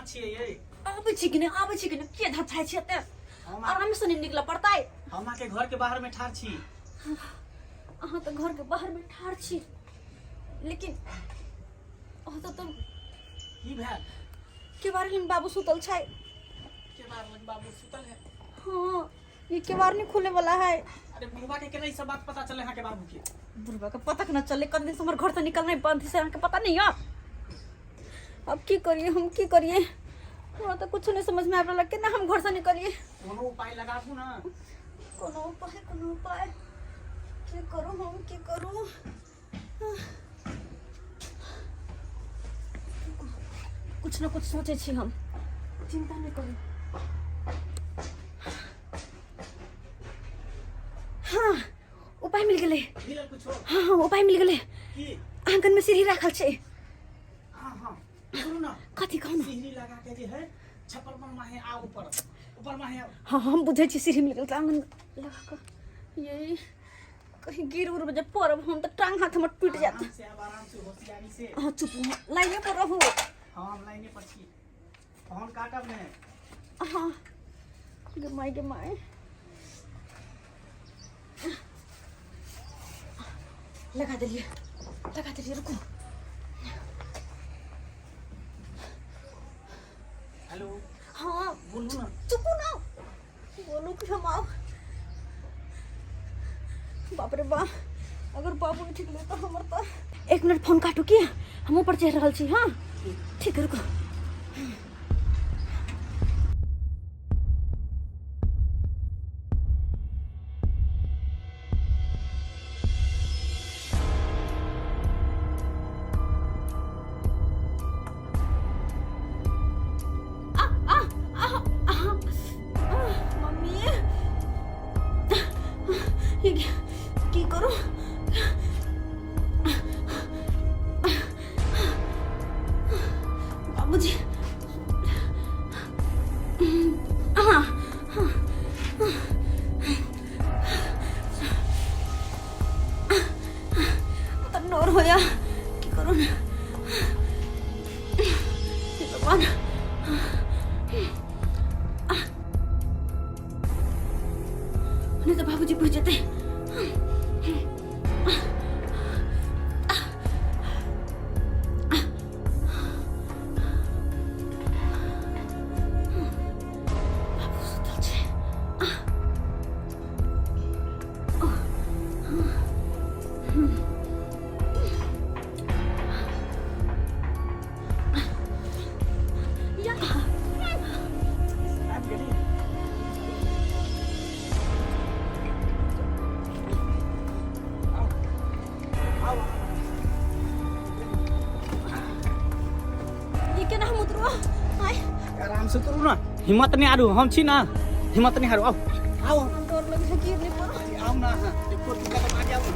छियै ये? आबै छी कि नहि, आबै छी कि नहि? के धपछाइ छी एते? हम आराम से नहीं निकल पड़तै। हम अहाँके घर के बाहर में ठाढ़ छी। अहाँ तऽ घर के बाहर में ठाढ़ छी, लेकिन ओतऽ तऽ की भेल? केवाड़ी लग बाबू सुतल छै। केवाड़ लग बाबू सुतल है? हाँ, ये केवाड़ नहीं खुले वाला है। अरे बुढ़वा के केना ई सब बात पता चले अहाँके बाबू के? बुढ़वा के पता न चले, कल दिन से हमर घर से निकलना बंद है से अहाँके पता नहीं है। अब की करिए हम, की करिए? हमरा तो कुछ नहीं समझ में आबि रहल, केना हम घर से निकलिए? कोनो उपाय लगाबू ना। कोनो उपाय, कोनो उपाय की करू हम, की करू? कुछ न कुछ सोचे छी हम, चिंता नहीं करू। हाँ, उपाय मिल गेलै। मिलल कुछो? हाँ हाँ, उपाय मिल गेलै। की? आंगन में सीढ़ी राखल छै। हाँ हाँ, करू ना। कथी, कहू ना। सीढ़ी लगा के जे है छप्पर पर माहे आ, ऊपर ऊपर माहे आउ। हाँ, हम बुझै छी। सीढ़ी मिल गेल तऽ आंगन लगा कऽ ये कहीं गिर उर जे पड़ब हम तऽ टांग हाथ हमर टूटि जायत। आराम से आब, आराम से, होशियारी से। अहाँ चुप, लाइने पर रहू। हाँ, हम लाइने पर छी, फोन काटब ने। हाँ, गे माय, गे माय, लगा देलियै, लगा देलियै, रुकू। हेलो। हाँ। बोलू ना। चुपू ना, बोलू कि हम आउ। बाप रे बाप, अगर बाबू उठि गेलै तऽ हमर तऽ। एक मिनट, फोन काटू की, हम ऊपर चढ़ि रहल छी। हाँ ठीक है, रुकू। आ आ आ आ आ, मम्मी, ये की करू? बाबूजी, हाँ हाँ, तब डर होया, की करू ना, हे भगवान। नहीं तो बाबूजी बुझ जेते। बाबू सुतल छै। या। आबि गेली? आउ आउ। ये केना हम उतरू? आय। आराम से उतरू ना, हिम्मत नहीं हारू, हम छी ना, हिम्मत नहीं हारू। आउ आउ। हम डर लगे है, गिर नहीं पड़ो। आउ ना अहाँ, एको दू कदम आगे आउ ना।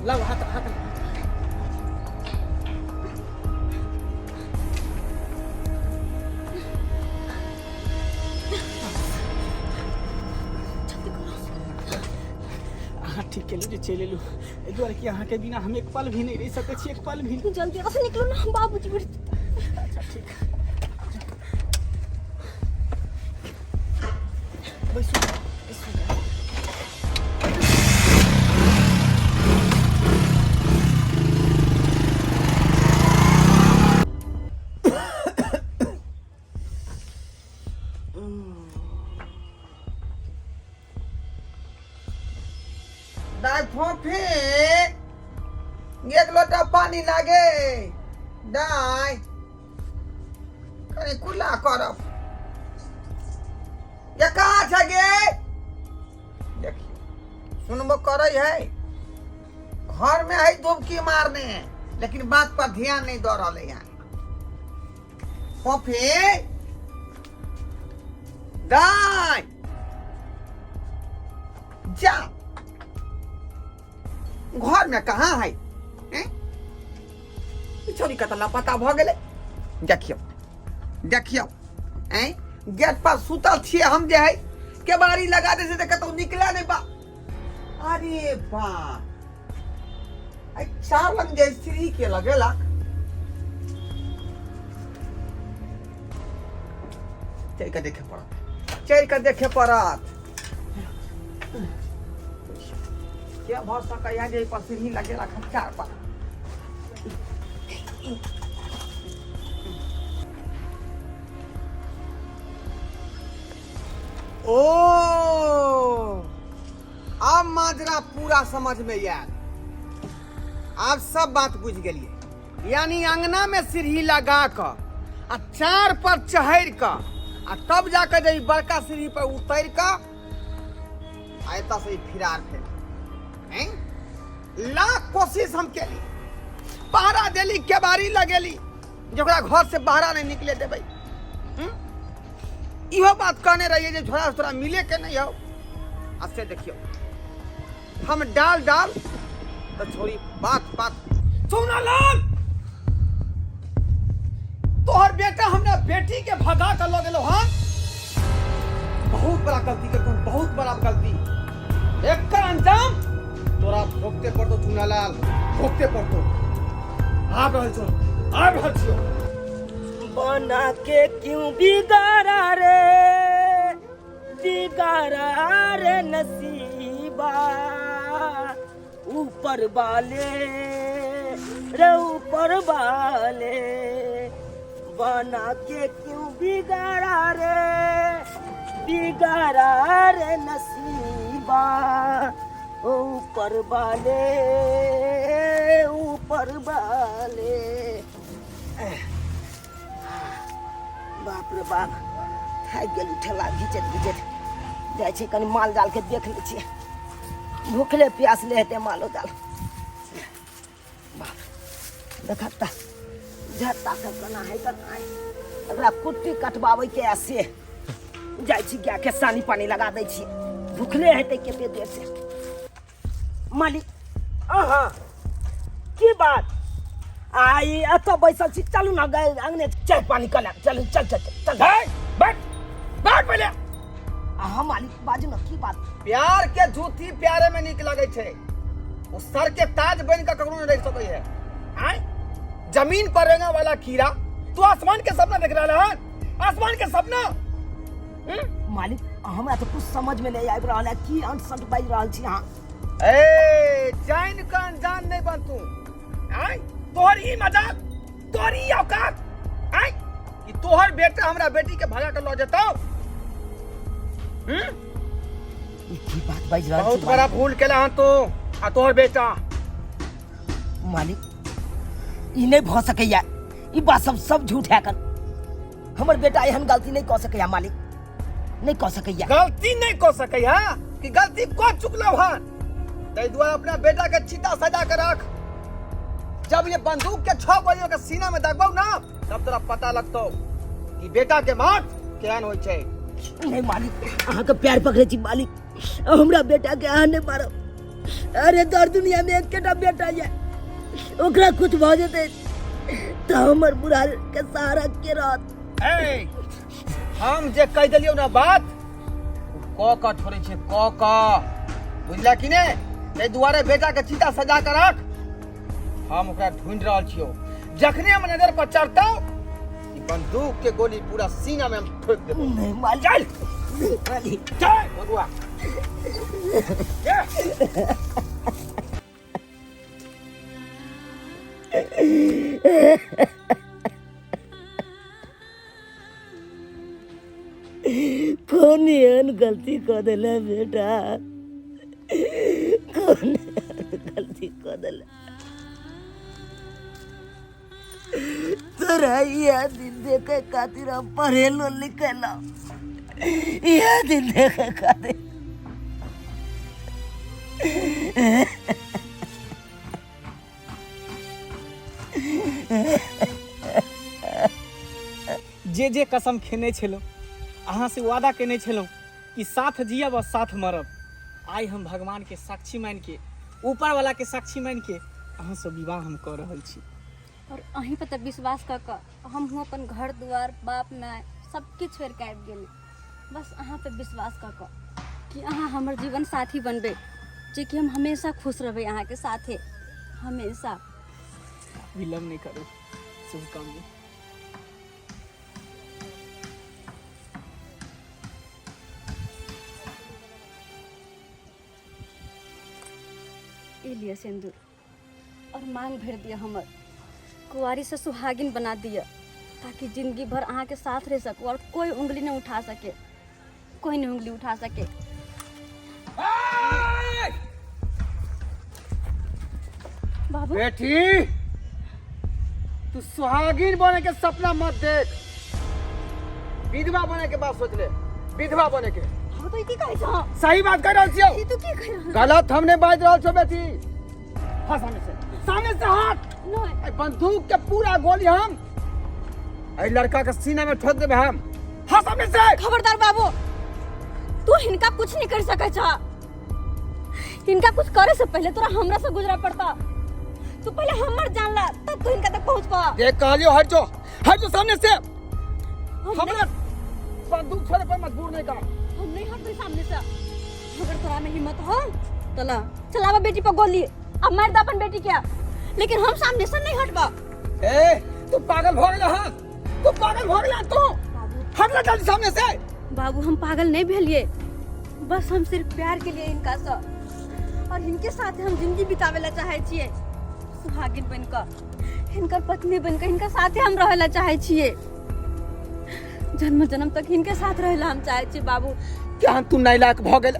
लाउ हाथ, हाथ। जल्दी करो। अहाँ ठीक केलू जे चलि एलू, एहि दुआरे कि अहाँके बिना हम एक पल भी नहि रहि सकै छी, एक पल भी नहि। जल्दी से निकलो ना, बाबूजी बैठ। अच्छा ठीक, बैसू बैसू। दाय फोफी, एक लोटा पानी लागे दाय, कनि कुल्ला करब। ये कहाँ छै गे? देखियो, सुनबो करै है, घर में है दुबकी मारने, लेकिन बात पर ध्यान नहीं दऽ रहले हैं। फोफी दाय, जा, घर में कहाँ है? हैं? ई छौड़ी कतऽ लापता भऽ गेलै? देखियौ देखियौ, ऐं, गेट पर सुतल छियै हम जे है, केबाड़ी लगा दै छै तऽ कतहु निकले नहि बा। अरे बाप, आई चार लग जाए सीढ़ी के लगेला। चल के देखे पड़त, चल के देखे पड़त। क्या भर सकैया जे पर सीढ़ी लगेला चार पर। ओ आब माजरा पूरा समझ में आयल, आब सब बात बुझि गेलियै। यानी अंगना में सीढ़ी लगा कऽ आ चार पर चढ़ि कऽ आ तब जाके जे ई बड़का सीढ़ी पर उतरि कऽ आ एतऽ से ई फिरार भेल। हैं? लाख कोशिश हम केली, पहरा देली, केबाड़ी लगेली जे ओकरा घर से बाहरा नहीं निकले देबै। इहो बात कहने रहिए जे झोरा तोरा मिले के नहीं हो। आ से देखियो हम डाल डाल तो छोरी बात बात। सोनालाल तोहर बेटा हमरा बेटी के भगा के लऽ गेलो हन। बहुत बड़ा गलती के, बहुत बड़ा गलती। एकर अंजाम तोरा भोगते पड़तो चुनालाल, भोगते पड़तो। आब रहल छो, आब रहल छियो। बना के क्यों बिगाड़ा रे, बिगाड़ा रे नसीबा, ऊपर वाले रे ऊपर वाले, बना के क्यों बिगाड़ा रे, बिगाड़ा रे नसीबा, ऊपर वाले ऊपर वाले। बाप रे बाप, थाकि गेलहुँ ठेला घिचैत घिचैत। जाइ छी कनि माल जाल के देख लै छियै, भूखले प्यासले हेतै मालो जाल। बाप देखत तऽ झट्टा सब केना है केना है। एकरा कुट्टी कटबाबैके आ से जाइ छी गायके सानी पानी लगा दै छियै, भूखले हेतै कते देर से। मालिक अहाँ की बात आई एतऽ बैसल छी? चलू ने गाय अंगने चाय पानी कऽ लेब। चलू, चल चल चल। बैठ बैठ पहिले। अहाँ मालिक बाजू ने, की बात? प्यार के जूती प्यारे में नीक लगे छै, ओ सर के ताज बन के ककरो नहीं रह सकै है। आय जमीन पर रेंगे वाला कीड़ा तू आसमान के सपना देख रहा है, आसमान के सपना। मालिक हमरा तऽ कुछ समझ में नहीं आबि रहल है, की अंट संट बाजि रहल छी अहाँ? ए जान का अनजान नहीं बन तू। आय तोहर ई मजाक, तोहर ई औकात, आय कि तोहर बेटा हमरा बेटी के भगा के लऽ जेतौ। ई की बात बाजि रहल छी? बहुत बड़ा भूल केला हन तू आ तोहर बेटा। मालिक ई नहीं भऽ सकैया, ई बात सब सब झूठ है कन। हमर बेटा एहन गलती नहीं कऽ सकैया मालिक, नहीं कऽ सकैया। गलती नहीं कऽ सकैया कि गलती कऽ चुकलौ हन, ताहि दुआरे अपना बेटा के चिता सजा के रख। जब ये बंदूक के 6 गोलियों के सीना में दगबौ ना तब तोरा पता लगतौ कि बेटा के मौत केहन होइ छै। नहीं मालिक, अहाँ के पैर पकड़े छी मालिक, हमरा बेटा के अहाँ नहीं मारब। अरे दर दुनिया में एकेटा बेटा ये, ओकरा कुछ भऽ जेतै तऽ हमर बुढ़ा के सहारा के रहत? ए, हम जे कहि देलियौ ना बात क क छोड़ै छियै क क, बुझला कि ने? ताहि दुआरे बेटा के चिता सजा के रख, हम ओकरा ढूंढि रहल छियौ। जखने हम नजर पर चढ़तौ ई बंदूक के गोली पूरा सीना में हम ठोक देबौ। नहीं मालिक, चल नहीं मालिक, चल बबुआ। कौन एहन गलती कऽ देले बेटा, कौन एहन गलती कऽ देले? तोरा इएह दिन देखे खातिर हम पढ़ेलो लिखेलो, इएह दिन देखे खातिर। जे जे कसम खेने छलहुँ, अहाँ से वादा केने छलहुँ कि साथ जियब और साथ मरब, आइ हम भगवान के साक्षी मान के, ऊपर वाला के साक्षी मान के अहाँ से विवाह हम कऽ रहल छी। और अहीं पर तऽ विश्वास कऽ कऽ हमहूँ अपन घर दुआर बाप माय सब किछु छोड़ि कऽ आबि गेली, बस अहाँ पर विश्वास कऽ कऽ कि अहाँ हमर जीवन साथी बनबै। जेकि हम हमेशा खुश रहबै अहाँके साथे हमेशा। विलम्ब नहि करू, शुभकामना। ई लिअ सिन्दूर और मांग भरि दिअ, हमर कुआरी से सुहागिन बना दिअ, ताकि जिंदगी भर अहाँके साथ रह सकू और कोई उंगली नहीं उठा सके, कोई नहीं उंगली उठा सके। बाबू। बेटी, तू सुहागिन बने के सपना मत देख, विधवा बने के बात सोच ले, विधवा बने के। हम तो ई की कहै छह? सही बात कर रहल छियौ। ई तू की कहि रहल? गलत हम नहीं बाजि रहल छौ बेटी। हाँ, सामने से, सामने से हट। नहीं। एहि बंदूक के पूरा गोली हम एहि लड़का के सीना में ठोक देबै हम। हाँ, सामने से। खबरदार बाबू, तू हिनका कुछ नहीं कर सकै छह। हिनका कुछ करे से पहले तोरा हमरा से गुजरा पड़ता। तू पहले हमर जान ला, तब तू हिनका तक पहुंच पा। देख, कहलियो हट जो, हट जो सामने से। हम हमरा बंदूक छोड़े पर मजबूर नहीं कर। हम नहीं हटबै सामने से। अगर तोरा में हिम्मत हो तो ला चलावा बेटी पर गोली, अब मार दा अपन बेटी के, लेकिन हम सामने से नहीं हटबा। ए, तू पागल हो गेला। हाँ, तू पागल हो गेला तू। बाबू। हट ला जल्दी सामने से। बाबू, हम पागल नहीं भेलिए, बस हम सिर्फ प्यार के लिए इनका सा और इनके साथ हम जिंदगी बितावे ला चाहे छिए। सुहागिन बनकर, हिनकर पत्नी बनकर इनका साथे हम रहे ला चाहे छिए। जन्म जन्म तक इनके साथ रहे ला हम चाहे छिए बाबू। केहन तू नालायक भऽ गेल,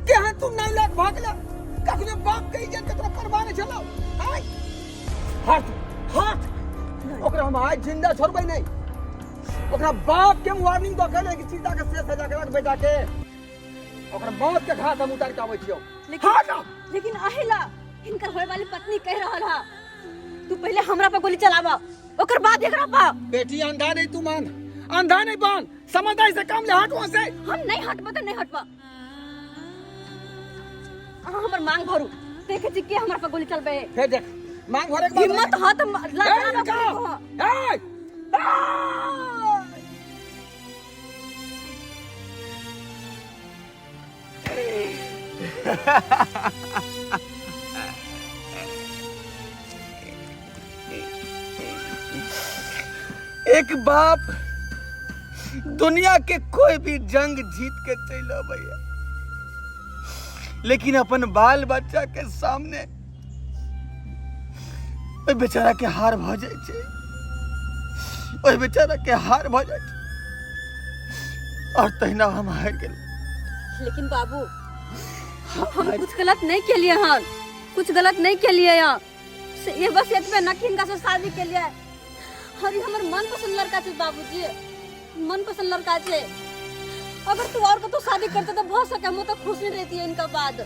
केहन तू नालायक भऽ गेल। कखनो बाप के इज्जत के तोरा परवाह नहि छलौ। आय हट, हट। ओकरा हम आइ जिंदा छोड़बै नहि। ओकरा बाप के हम वार्निंग दऽ के कि सीता के से सजा के रख बेटा के, ओकरा मौत के घाट हम उतार के आबै छियौ। लेकिन हट। लेकिन अहिला हिनकर होए वाली पत्नी कह रहल हा, तू पहले हमरा पर गोली चलावा, ओकर बाद एकरा पर। बेटी, अंधा नहीं तू मान, अंधा नहीं बान, समझदारी से काम ले, हट वहां से। हम नहीं हटबो तो नहीं हटबो। अहाँ हमर मांग भरू, देखे छी के हमरा पर गोली चलबे। फिर देख, मांग भरे के बाद हिम्मत ह त ए, लड़का! ए! ए! एक बाप दुनिया के कोई भी जंग जीत के चल अबैया, लेकिन अपन बाल बच्चा के सामने ओहि बेचारा के हार भऽ जाइ छै, ओहि बेचारा के हार भऽ जाइ छै, और तहिना हम हारि गेलहुँ। लेकिन बाबू, हम कुछ गलत नहीं के लिए हन, कुछ गलत नहीं के लिए यहाँ से ये बस एतबे न कि हिनका से शादी के लिए। और ई हमर मनपसंद लड़का छै बाबूजी, मनपसंद लड़का छै। अगर तू और कतौ शादी करते तो भऽ सके हम तो खुश नहीं रहती इनका बाद,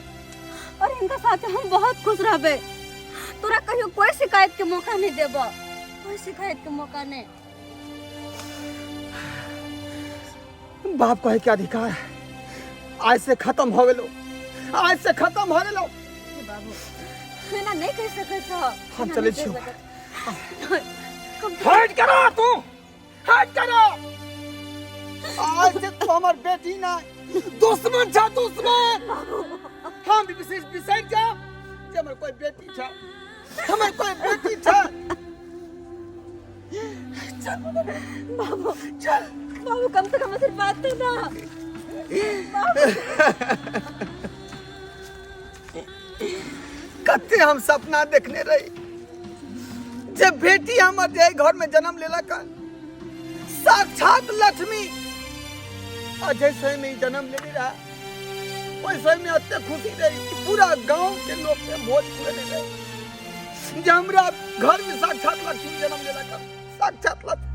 और इनका साथ हम बहुत खुश रहबे। तोरा कहियो कोई शिकायत के मौका नहीं देबो, कोई शिकायत के मौका नहीं। बाप कहे के अधिकार आज से खत्म हो गेलो, आज से खत्म हो गेलो। बाबू, एना नहीं कह सकै छह। हम एना चलै नहीं कहि छियौ। सकै छह। कम से हट करो तू, हट करो। आज से तू हमर बेटी ना, दुश्मन छा, दुश्मन। हम भी विशेष बिसरि जा जे हमर कोई बेटी छा, हमर कोई बेटी छा। चल। बाबू। चल। बाबू, कम से कम सिर्फ बात तो ना। कते हम सपना देखने रही जे बेटी हमर जे घर में जन्म लेलक हन, साक्षात लक्ष्मी, आ जैसे में ई जन्म लेने रहा वैसे में एते खुशी रही कि पूरा गांव के लोग के भोज खुएने रहे जे हमरा घर में साक्षात लक्ष्मी जन्म लेलक हन, साक्षात लक्ष्मी।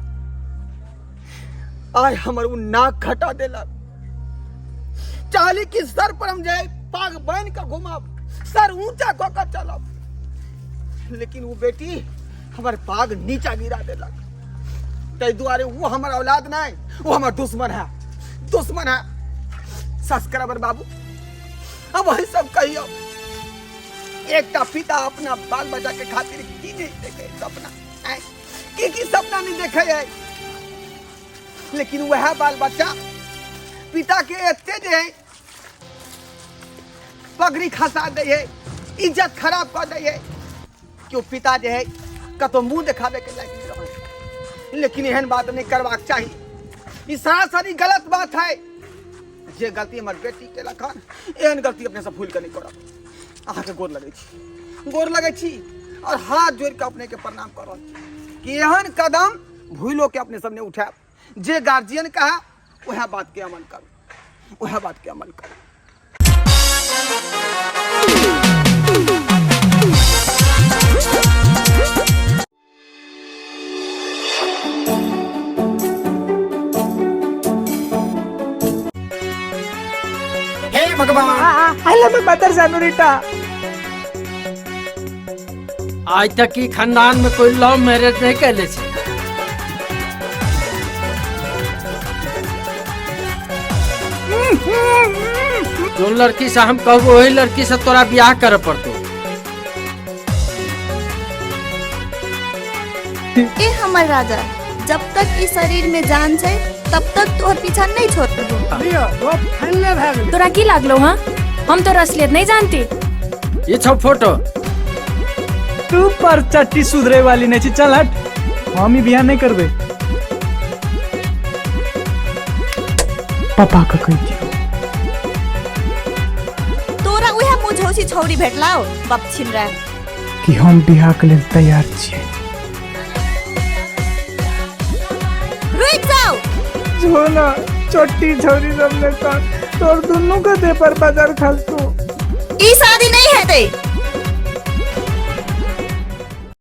आय हमर उ नाक खटा देलक। चाहली कि सर पर हम जाए पाग बांध के घुमाब, सर ऊंचा कऽ के चलब, लेकिन वो बेटी हमर पाग नीचा गिरा देलक। ताहि दुआरे वो हमर औलाद नहीं, वो हमर दुश्मन है, दुश्मन है। सब्सक्राइबर बाबू, अब वही सब कहियो, एकटा पिता अपना बाल बच्चा के खातिर की नहीं देखे सपना, आँय? की की सपना नहीं देखे है, लेकिन वह बाल बच्चा पिता के एते जे है पगड़ी खसा दै है, इज्जत खराब कऽ दै है। केओ पिता जे है कतौ मुँह देखाबैके लायक नहि रहै। लेकिन एहन बात नहि करबाक चाही, ई सरासरी गलत बात है। जे गलती हमर बेटी केलक हन, एहन गलती अपने से भूल के नहि करब। अहाँके गोर लगै छी, गोर लगै छी और हाथ जोड़ि के अपने के प्रणाम कर रहल छी कि एहन कदम भूलो के अपने सब नहि उठायब। जे गार्जियन कहा वएह बात के अमल करू, वएह बात के अमल करू। हे भगवान, I love my mother senorita. आज तक की खानदान में कोई लव मैरिज नहीं कैले छे। जोन लड़की से हम कहबो वही लड़की से तोरा ब्याह करे पड़तो। ए हमर राजा, जब तक ई शरीर में जान छै तब तक तोहर पीछा नहीं छोड़बो। तोरा की लागलो? हाँ, हम तोरा असलियत नहीं जानती। ये छौ फोटो। तू पर चट्टी सुधरे वाली नहीं छी, चल हट, हम ही बियाह नहीं करबे। पापा का कह दियो। तोरा उहे मुझौसी छौरी भेटलाओ बाप छिन रहा कि हम बियाह के लेल तैयार छियै। रुक जाओ। झोला चट्टी छौरी सब ने तोर दुनू के दे पर बाजार खालतू। ई शादी नहीं हेतै।